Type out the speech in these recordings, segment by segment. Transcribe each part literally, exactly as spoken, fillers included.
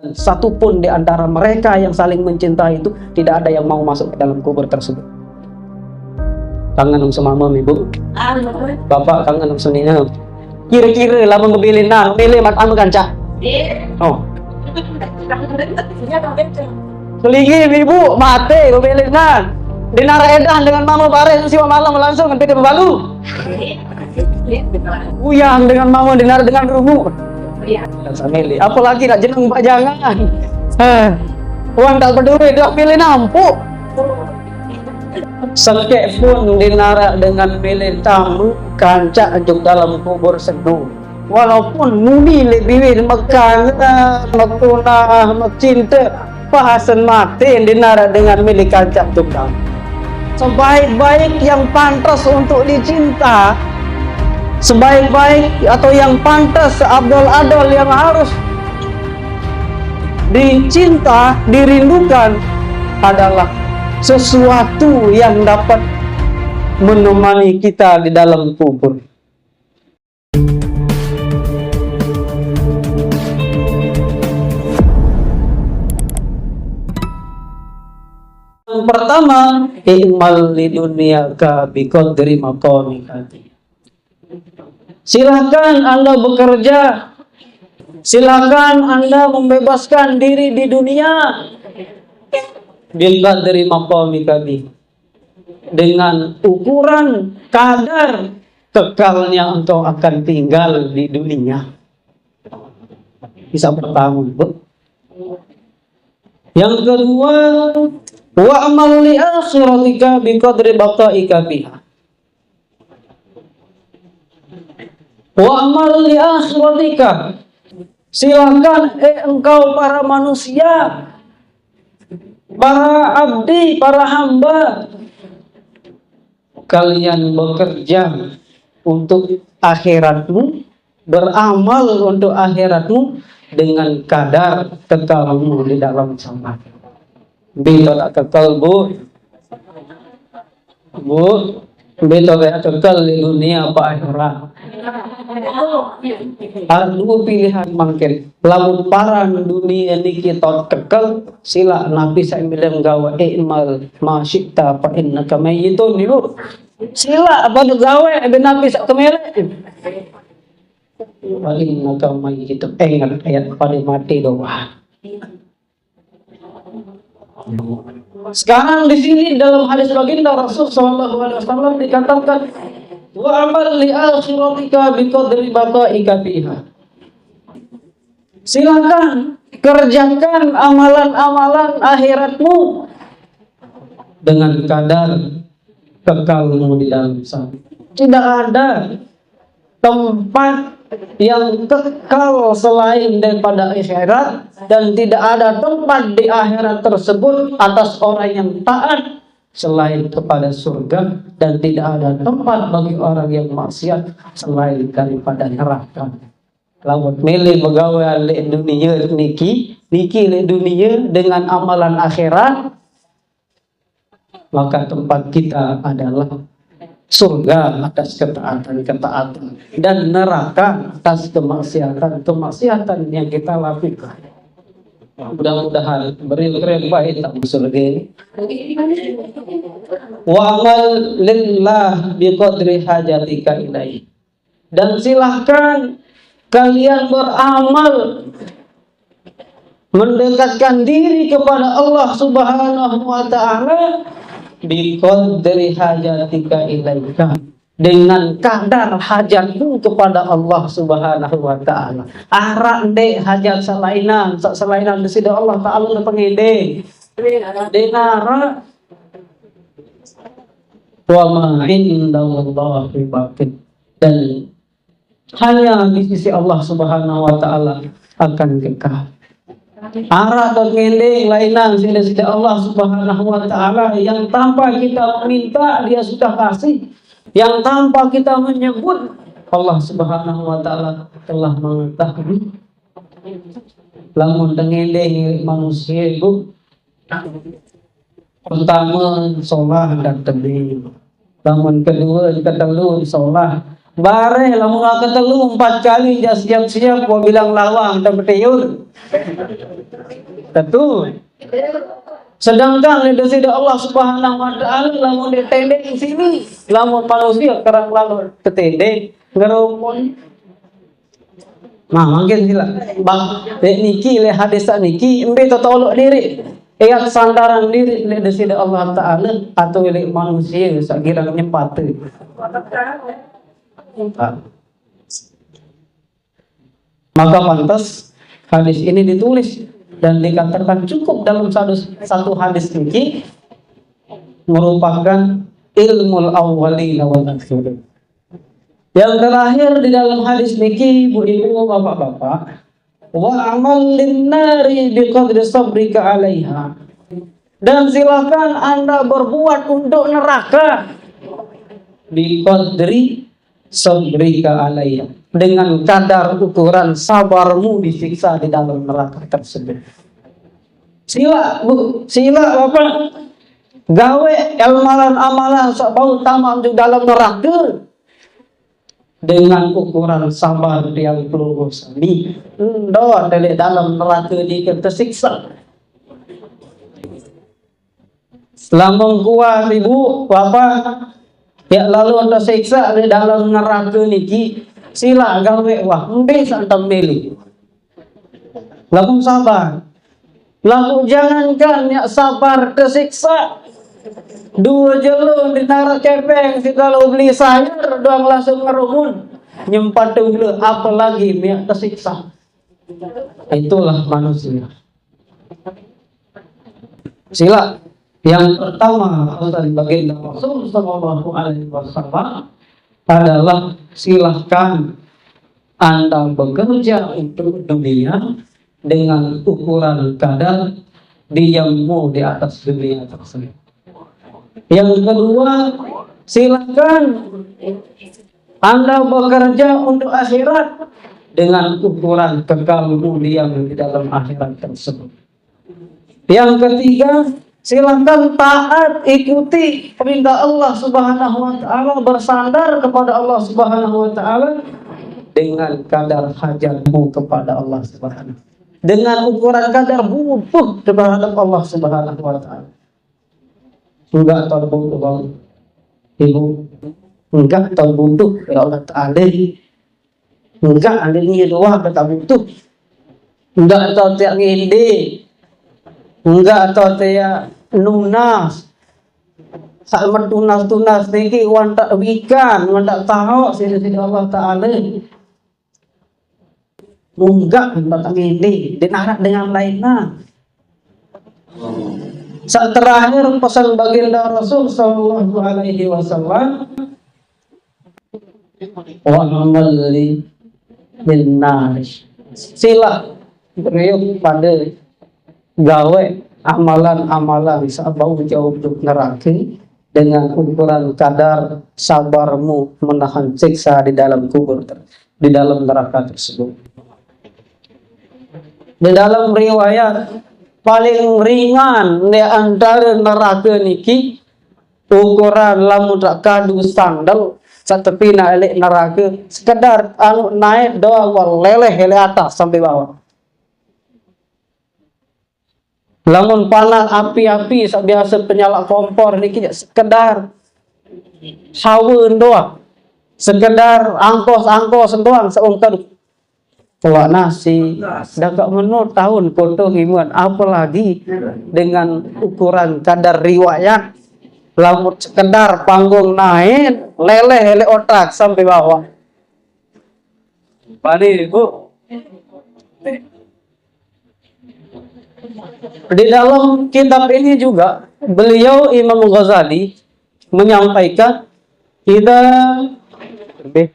Satu pun di antara mereka yang saling mencintai itu tidak ada yang mau masuk ke dalam kubur tersebut. Kangen sama mama, Ibu? Bapak kangen sama Nina? Kira-kira lah, mau pilih, nah, pilih mat anu kanca. Oh. Selingih, Ibu, mati, pilih, nah. Dinara edan dengan mama bareng siwa malam langsung kan pikir balu. Uyang dengan mama dinara dengan rumu. Dan samili. Apalagi nak jeneng pajangan. Eh, uang tak peduli, dah pilih nampuk. Sekek pun dinara dengan milih tamu, kancak juk dalam kubur sedu. Walaupun muni lebiwin mekangen, metunah, mecinta, pahasen mati dinara dengan milih kancak juk dalam. Sebaik-baik yang pantas untuk dicinta, sebaik-baik atau yang pantas, seabdol-abdol yang harus dicinta, dirindukan adalah sesuatu yang dapat menemani kita di dalam kubur. Yang pertama, i'mal li dunyaka biqadri maqamika. Silahkan Anda bekerja, silahkan Anda membebaskan diri di dunia. Biqadri maqamika, dengan ukuran kadar kekalnya engkau akan tinggal di dunia. Bisa pertama, Bu. Yang kedua, wa'mal li akhiratika biqadri baqaika biha. Wa'mal li akhiratika. Silakan, eh, engkau para manusia, para abdi, para hamba, kalian bekerja untuk akhiratmu, beramal untuk akhiratmu dengan kadar kekalmu di dalam sana. Bito tak kekal, Bu. Bu, bito tak kekal di dunia apa akhirat. Ada dua pilihan mungkin. Lamun paran dunia niki tot kekal, sila nabi saya bilang gawe, i'mal ma syi'ta fa innaka mayyitun, Ibu. Sila apa tu gawe, ben nabi sak kemele. Fa innaka mayyitun. Ingat ayat pada mati doa. Sekarang di sini dalam hadis baginda Rasul sallallahu alaihi wasallam dikatakan, "Wa'mal li akhiratika biqadri baqaika fiha." Silakan kerjakan amalan-amalan akhiratmu dengan kadar kekalmu di dalam sana. Tidak ada tempat yang kekal selain daripada akhirat, dan tidak ada tempat di akhirat tersebut atas orang yang taat selain kepada surga, dan tidak ada tempat bagi orang yang maksiat selain daripada neraka. Lamun milih begawe lek dunia niki, niki lek dunia dengan amalan akhirat, maka tempat kita adalah surga atas ketaatan-ketaatan dan neraka atas kemaksiatan-kemaksiatan yang kita lakukan. Mudah-mudahan beri keren baik tak surga. Wa'mal lillah biqadri hajatika ilaih. Dan silahkan kalian beramal mendekatkan diri kepada Allah Subhanahu wa taala biqadri hajatika ilaika, dengan kadar hajatmu kepada Allah Subhanahu wa taala. Arak ndek hajat selainan, sa-, selainan di sida Allah taala na pengede. Denara wa ma indallahi baqin. Dan hanya di sisi Allah Subhanahu wa taala akan kekal. Arak dan ngendeng lainan sida-sida Allah Subhanahu wa taala yang tanpa kita meminta dia sudah kasih, yang tanpa kita menyebut Allah Subhanahu wa taala telah mengetahui. Lamun tengendeng manusia itu, pertama solah dan tebing. Lamun kedua, ketelu solah. Bareh lamun ka ketelu empat kali ja siap-siap, wa bilang lawang teu betiur. Tentu. Sedangkan di sisi Allah Subhanahu wa Ta'ala, lamun ditendeng sini, lamun manusia kerang lalu ketendeng, ngerumuni. Nah, mangkin sila. Bah, dek niki, lek hadis sak niki, embe tetolok diri. Iat sandaran diri lek di sisi Allah Ta'ala atau lek manusia sak girang nyempate. Nah. Maka pantas hadis ini ditulis dan dikatakan cukup dalam satu, satu hadis niki merupakan ilmul awwalina wal akhirin. Yang terakhir di dalam hadis niki, Bu Ibu, Bapak-bapak, wa amal linnari biqadri sabrika alaiha. Dan silakan Anda berbuat untuk neraka biqadri sabrika alaiha, dengan kadar ukuran sabarmu disiksa di dalam neraka tersebut. Sila, Bu, sila, Bapak, gawe amalan-amalan sak bau tamak di dalam neraka dengan ukuran sabar tiang pelungguh sami. Endo di dalam neraka niki tersiksa. Lamun kuat ibu, bapak, ya lalu tersiksa di dalam neraka niki, sila gawe wah, embe sak temeli. Lamun sabar. Lalu jangankan ya sabar tersiksa. Dua jelo di neraka kepeng, si kalau beli sayur doang langsung ngerumun. Nyempat tunggu, apalagi ya tersiksa. Itulah manusia. Sila yang pertama, pesan baginda Rasul Sallallahu Alaihi Wasallam adalah, silahkan Anda bekerja untuk dunia dengan ukuran kadar diammu di atas dunia tersebut. Yang kedua, silahkan Anda bekerja untuk akhirat dengan ukuran kekalmu diam di dalam akhirat tersebut. Yang ketiga, silahkan taat, ikuti perintah Allah Subhanahu wa Ta'ala, bersandar kepada Allah Subhanahu wa Ta'ala dengan kadar hajatmu kepada Allah Subhanahu, dengan ukuran kadar butuh terhadap Allah Subhanahu wa Ta'ala. Enggak tahu butuh, Bang. Ibu, enggak tahu butuh ya Allah Ta'ala. Enggak ada ni doa kata butuh. Enggak tahu tiap ngende. Enggak tahu tiap nunas. Sak metunas-tunas niki wan tak wikan, wan tak tahu sini sini Allah Ta'ala. Munggah batang ini, dinarak dengan lainnya. Sak terakhir pesan baginda Rasul Sallallahu Alaihi Wasallam, wa amal li linnar. Sila riuk pada gawe amalan-amalan sabau jauh untuk neraka dengan ukuran kadar sabarmu menahan siksa di dalam kubur ter-, di dalam neraka tersebut. Di dalam riwayat, paling ringan di antara neraka niki ukuran lamun tak kadu sandal, satepi nak elek neraka, sekedar anu naik doang, wah, leleh elek atas sampai bawah. Lamun panas api-api, sak biasa penyala kompor niki sekedar saweun doang. Sekedar angkos-angkos doang, seungkar. Wah, nasi, dah kak menurut tahun foto iman, apalagi dengan ukuran kadar riwayat. Lamun sekedar panggung naik, leleh elek otak sampai bawah. Balik, Bu. Di dalam kitab ini juga beliau, Imam Ghazali, menyampaikan, kita lebih,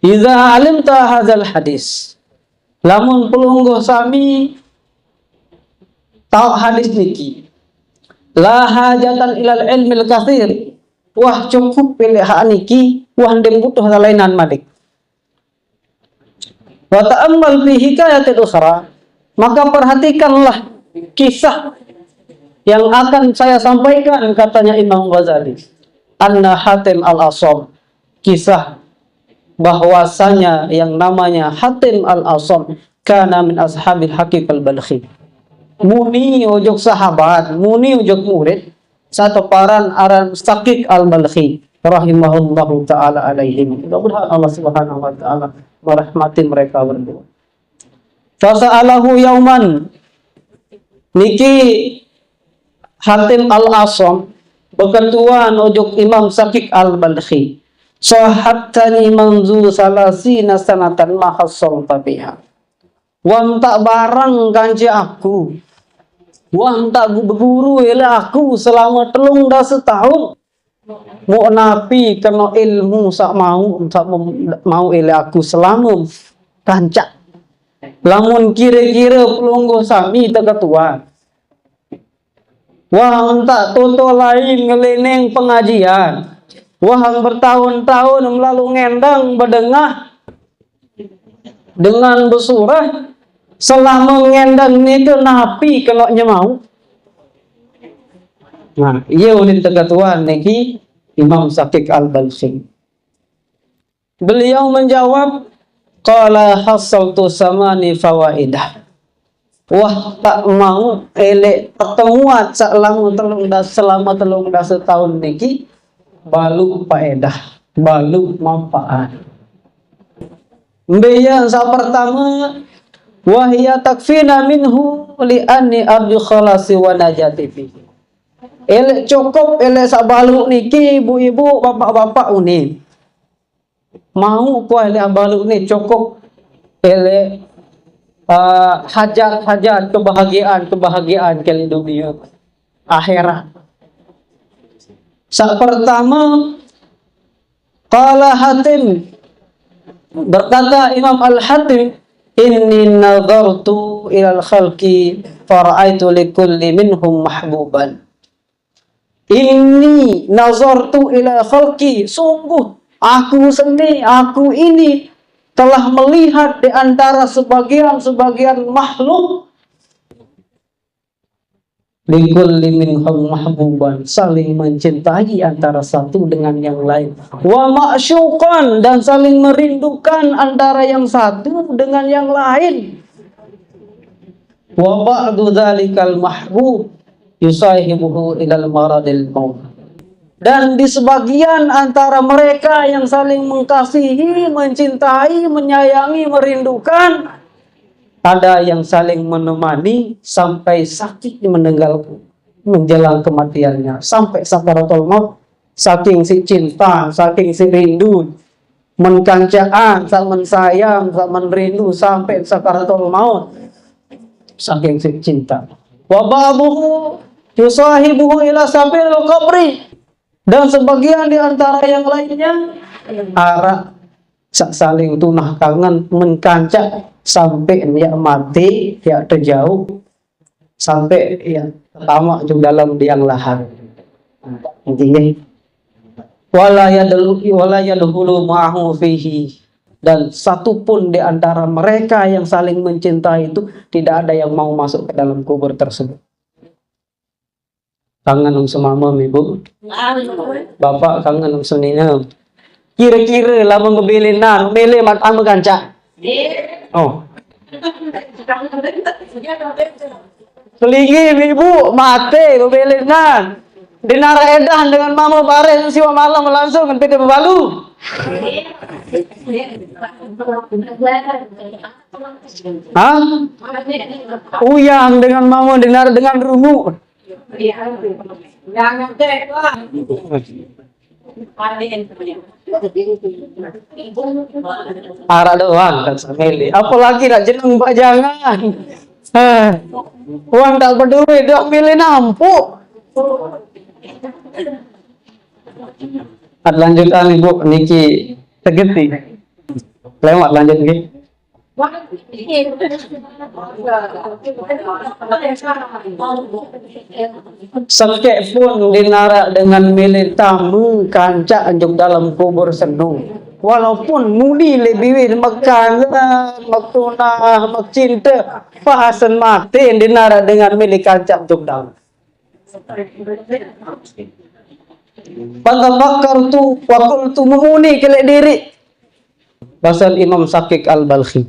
"Idza alimta hadzal hadis." Lamun pelungguh sami tahu hadis niki, "La hajatan ilal ilmil katsir." Wah, cukup pilih hak niki, wah, ndem butuh lainan malik. "Wa ta'ammal fi hikayatil ukhra." Maka perhatikanlah kisah yang akan saya sampaikan, katanya Imam Ghazali. Anna Hatim al-Asam. kisah bahwasanya yang namanya Hatim Al-Asam kana min ashabil Haqiq Al-Balkhi. Muni ojok sahabat, muni ojok murid, sateparan aran Saqiq Al-Balkhi rahimahullahu taala alaihim. Mudah-mudahan Allah Subhanahu wa taala merahmati mereka berdua. Fasa'alahu yauman, niki Hatim Al-Asam beketuan ojok Imam Saqiq Al-Balkhi. Sahattani manzu salasina sanatan ma hassalta biha. Wah, entak barang kance aku. Wah, entak gu-, beguru ele aku selama telung dasa taun. Mok napi kena ilmu sak mau, sak mem-, mau ele aku selama kancak. Lamun kira-kira pelungguh sami teketuan. Wah, entak toto lain ngeleneng pengajian. Wah, bertaun-taun melalu ngendang bedengah dengan besurah, selama ngendang nike napi kena nyemau. Nah, iya ulin teketuan niki Imam Saqiq Al-Balkhi. Beliau menjawab, qala hassaltu samani fawaidah. Wah, tak mau elek pertemuan selama telung das-, selama telung dasa taun niki, balu paedah, balu manfaat. Mbeyan sa pertama, wahya takfina minhu li anni arju khalasi wa najati fihi. Elek cukup, elek sabalu niki, ibu-ibu, bapak-bapak unin. Mau kuah elek abalu ni cukup elek, ah, hajat-hajat kebahagiaan-kebahagiaan kali dunia akhirat. Sa pertama, qala Hatim, berkata Imam Al-Hatim, inni nazartu ilal khalqi fara'aitu likulli minhum mahbuban. Inni nazartu ila khalqi, sungguh aku seni, aku ini telah melihat di antara sebagian-sebagian makhluk, likulli minhum mahbuban, saling mencintai antara satu dengan yang lain. Wa ma'syuqan, dan saling merindukan antara yang satu dengan yang lain. Wa ba'du dzalikal mahbub yusahibuhu ilal maradil maut. Dan di sebagian antara mereka yang saling mengkasihi, mencintai, menyayangi, merindukan, ada yang saling menemani sampai sakit meninggal, menjelang kematiannya, sampai sakaratul maut. Saking si cinta, saking si rindu, men kancaan, sa men sayang, sa men rindu sampai sakaratul maut. Saking si cinta. Wa ba'duhu yusahibuhu ila sambil qabri. Dan sebagian di antara yang lainnya, arak sa saling tunah kangen, men kancak sampai ya mati, ya terjauh, sampai ya tertamak juga dalam liang lahat. Intinya, wala yadlu-, wala yadkhulu ma'ahu fihi. Dan satu pun di antara mereka yang saling mencintai itu tidak ada yang mau masuk ke dalam kubur tersebut. Kangen sama mama, Ibu? Bapak kangen sama nina. Kira-kira lamun ngebilinan, milih mata ama kancak? Oh. Selingi ibu mate bebelenan. Dinara edah dengan mama bareh siwa malam langsung kan pete bebalu. Hah? Uyang dengan mama dinara dengan rungu. Arak doang kan samili. Apalagi nak jeneng pajangan. Eh, uang tak peduli, dah milih nampuk. Ad lanjutan Ibu niki tegeti. Lewat lanjut nggih. Sekek pun dinara dengan milih tamu kancak anjuk dalam kubur senung. Walaupun muni lebih wih mekangen, mektunah, mekcinta, pahasen mati dinara dengan milih kancak anjuk dalam. Fatafakkartu wa qultu, memuni kelek diri. Pasal Imam Syaqiq Al-Balkhi.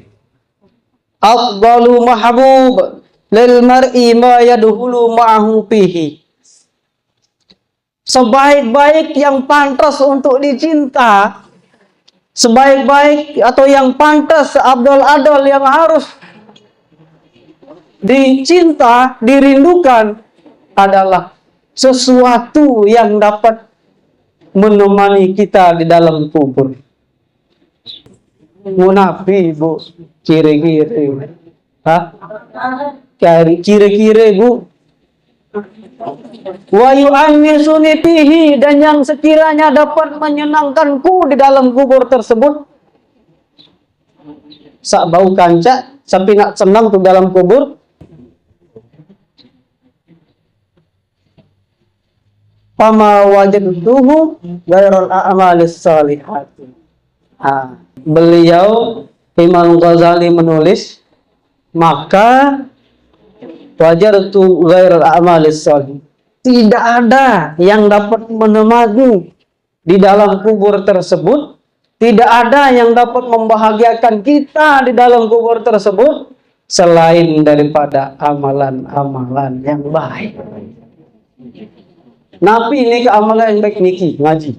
Afdalu mahbub lil mar'i ma yadkhulu ma'ahu fihi. Sebaik-baik yang pantas untuk dicinta, sebaik-baik atau yang pantas, seabdol-abdol yang harus dicinta, dirindukan adalah sesuatu yang dapat menemani kita di dalam kubur. Munafi, Bu, kira-kira. Hah? Kari-, kira-kira, Bu. Wa yu'annisuni fihi, dan yang sekiranya dapat menyenangkanku di dalam kubur tersebut. Sak bau kancak, sampai nak senang tu dalam kubur. Fama wajadtuhu ghairal a'malis salihati. Ah, beliau, Imam Ghazali, menulis, maka wajadtu ghairal a'malis salih. Tidak ada yang dapat menemani di dalam kubur tersebut, tidak ada yang dapat membahagiakan kita di dalam kubur tersebut selain daripada amalan-amalan yang baik. Napi niki amalan yang baik niki? Ngaji.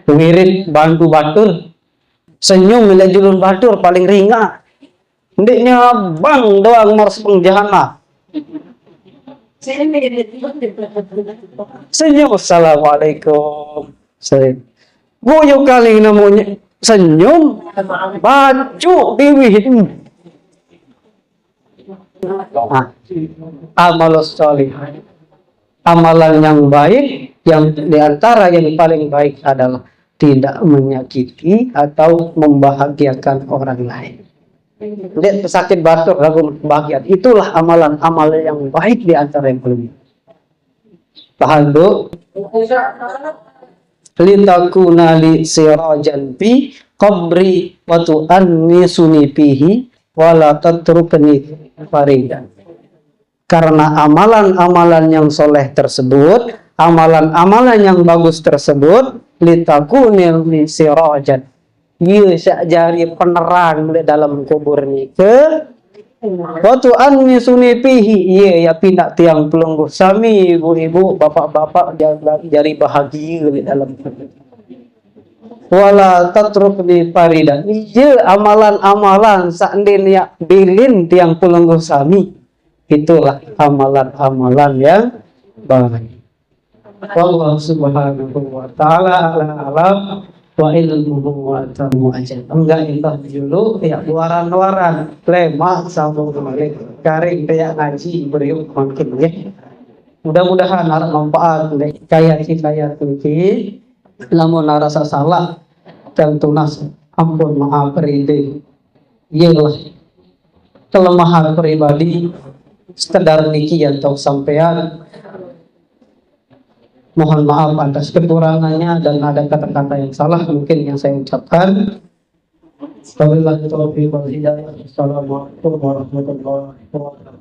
Wirid bantu batur. Senyum milih julun batur paling ringan. Ndiknya bang doang mars pengjahana. Senyum, assalamualaikum. Senyum. Guyu kali namanya senyum. Bacu biwih. Ah, amal soleh. Amalan yang baik, yang di antara yang paling baik adalah tidak menyakiti atau membahagiakan orang lain. Dia sakit batuk lagu bahagia. Itulah amalan-amalan yang baik di antara yang paling baik. Paham, Bu? Litakuna li sirajan fi qabri wa tu'annisuni fihi wa la tatrukni faridan. Karena amalan-amalan yang soleh tersebut, amalan-amalan yang bagus tersebut, litakuni li sirajan. Iya sak jari penerang di dalam kubur ni ke. Wa tu'annisuni fihi, iya ya pindah tiang pelungguh sami, ibu-ibu, bapak-bapak, ja-, jari bahagia di dalam kubur. Wa la tatrukni faridan. Iya amalan-amalan sak ndin ya bilin tiang pelungguh sami. Itulah amalan-amalan yang baik. Wallahu subhanahu wa ta'ala ala alam wa ilmuhu wa tamu aja. Enggak indah dulu ya luaran-luaran lemak sambung balik. Karing kayak ngaji beriuk makin ya. Mudah-mudahan ada manfaat deh. Kayak kita ya tuki. Lamun ada salah dan tunas ampun maaf ride. Iyalah kelemahan pribadi sekedar niki atau sampean. Mohon maaf atas kekurangannya dan ada kata-kata yang salah mungkin yang saya ucapkan. Wabillahi taufiq wal hidayah. Assalamualaikum warahmatullahi wabarakatuh.